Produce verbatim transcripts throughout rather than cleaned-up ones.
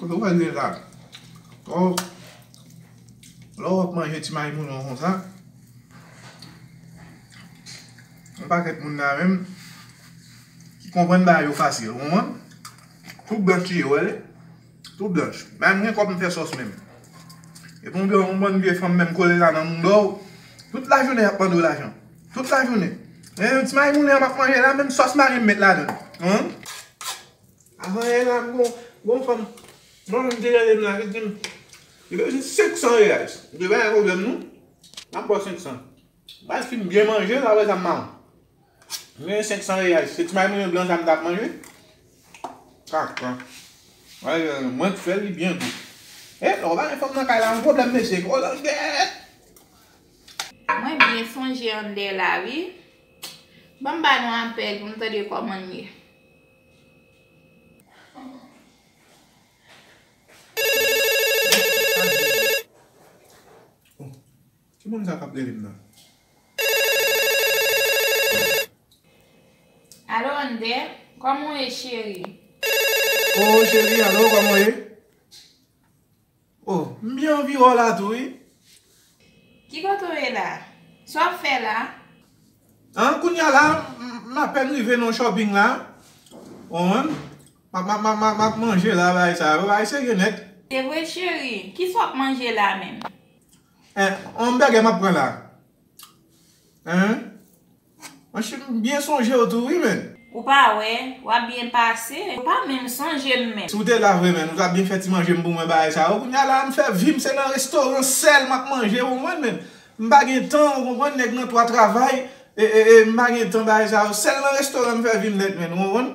Ou wè l la. Lè w ap manje ti mayi moulen w konsa, yon pakèt moun la menm ki konprann bagay yo fasil, ou konprann? Tou blanch li ye, ou wè li? Tou blanch. Menm gen kòb m fè sòs menm. Epi yon, yon bann vye fanm menm kole la nan mouda w. Tout lajounen y ap mande w lajan. Tout lajounen. Men ti mayi moulen an m ap manje la, menm sòs mari m met ladan l. Avan yè la, m gon, gon fanm mwen menm te rele m la, ki di m, li bezwen senk san reyal. M di, pa gen pwoblèm non. M ap ba w senk san. M al fin byen manje l, apre sa m ba w. M gen senk san reyal. Se ti mayi moulen blan sa m t ap manje. Kaka. Mwen k fè l, li byen gou. E, lè w pa gen fanm nan kay la, yon pwoblèm mesye. Kolangèt! Mwen byen sonje Ander la, wi. Ban m ba nou apèl pou m tande kòman l ye. Ki moun sa k ap rele m nan? Alo, Ander, kòman w ye, cheri? O, cheri, alo, kòman w ye? O, m byen anvi wè w la tou, wi. Ki kote w ye la? Sa w ap fè la? An, kounye a la, m, m apèn rive nan shopping la. Ou konprann? M ap, m ap, m ap, m ap, m ap manje la, bagay sa yo, bagay serye nèt. Se vre, cheri. Kisa w ap manje la menm? En, yon bègè m ap pran la. En? Monchè, m byen sonje w tou, wi, menn. Ou pa wè, w ap byen pase. Ou pa menm sonje m menm. Si w te la vre, menn, ou t ap byen fè ti manje m pou mwen, bagay sa yo. Kounye a la, m fè vi m, se nan restoran sèl m ap manje, ou konprann, menn. M pa gen tan, ou konprann, nèg nan twa travay, e, e, e, m pa gen tan, bagay sa yo. Sèl nan restoran m fè vi m nèt, menn, ou konprann?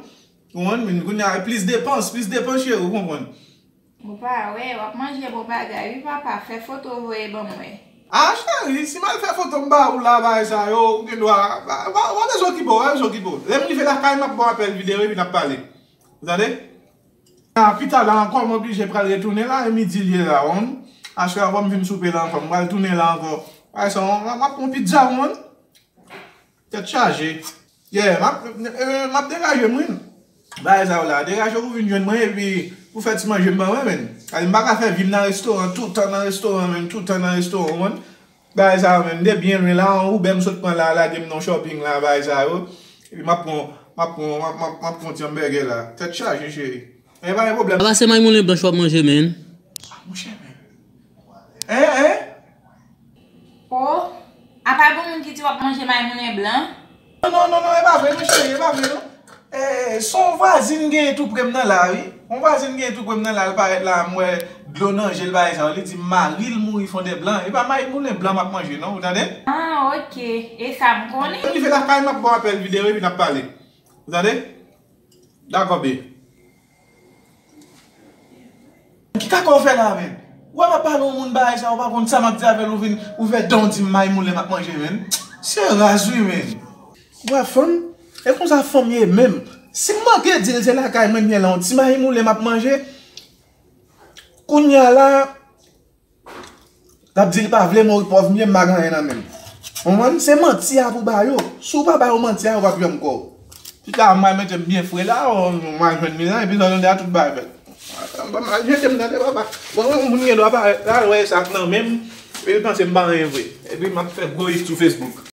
Ou konprann, menn, kounye a, plis depans, plis depans, cheri, ou konprann. Ou pa wè, w ap manje bon bagay, wi, papa. Fè foto voye ban mwen. A, cheri, si m al fè foto m ba ou la, bagay sa yo, ou gen dwa, pa, pa, pa bezwen okipe w, pa bezwen okipe w. Lè m rive lakay, m ap ba w apèl videyo epi n ap pale. Ou tande? A, pita la ankò, m oblije pral retounen la, e midi l ye la, ou konprann? Aswè a, fò m vin soupe la ankò, m pral tounen la ankò. Bagay sa, m, m ap pran pizza, ou konprann? Tèt chaje. Yeah, m ap, eh, m ap degaje m, wi. Bagay sa yo la, degaje w pou vin jwenn mwen, epi pou fè ti manje m ban mwen, menn. Kale m pa ka fè vi m nan restoran, tout tan nan restoran, menn, tout tan nan restoran, ou konprann? Bagay sa yo, menn, m te byen lwen la, yon Uber m sot pran la, lage m nan shopping la, bagay sa yo. Epi m ap pran, m ap pran, m ap, m ap, m ap pran ti hamburger la. Tèt chaje, cheri. E pa gen pwoblèm. Apa se may moulen blanch w ap manje, menn? A, monchè, menn. En, en? O, apa gon moun ki di w ap manje may moulen blan? Non, non, non, non, e pa vre, non, cheri, e pa vre, non. E, se yon vwazin m genyen tou pre m nan la, wi. Yon vwazin m genyen tou pre m nan la, l parèt la, m wè dlo nan je l, bagay sa yo. Li di mari l mouri fondè blan. E pa may moulen blan m ap manje, non, ou tande? A, oke. E sa m konnen. M rive lakay, m ap ba w apèl videyo, epi n ap pale. Ou tande? Dakò, babe. Ki kaka w fè la, menn? Ou wè m ap pale yon moun bagay sa, ou pa konn sa m ap di avè l, ou vin, ou fè dan w di m may moulen m ap manje, menn. Se raz, wi, menn. Ou wè fanm? E konsa fanm ye menm. Si m manke di l se lakay mwen m ye la, yon ti may moulen m ap manje, kounye a la, l ap di li pa vle mouri pòv, m ye m pa gen anyen nan men m. Konprann? Se manti a pou ba yo. Si w pa ba yo manti a, yo p ap janm kwè w. Pita m al mete m byen fre la, m al jwenn li la, epi sa tande a tout bagay fèt. M al jete m tande papa. Bon, yon moun gen dwa parèt la, l wè sa k nan men m, epi l panse m pa anyen vre. Epi m ap fè gwo istri sou Facebook.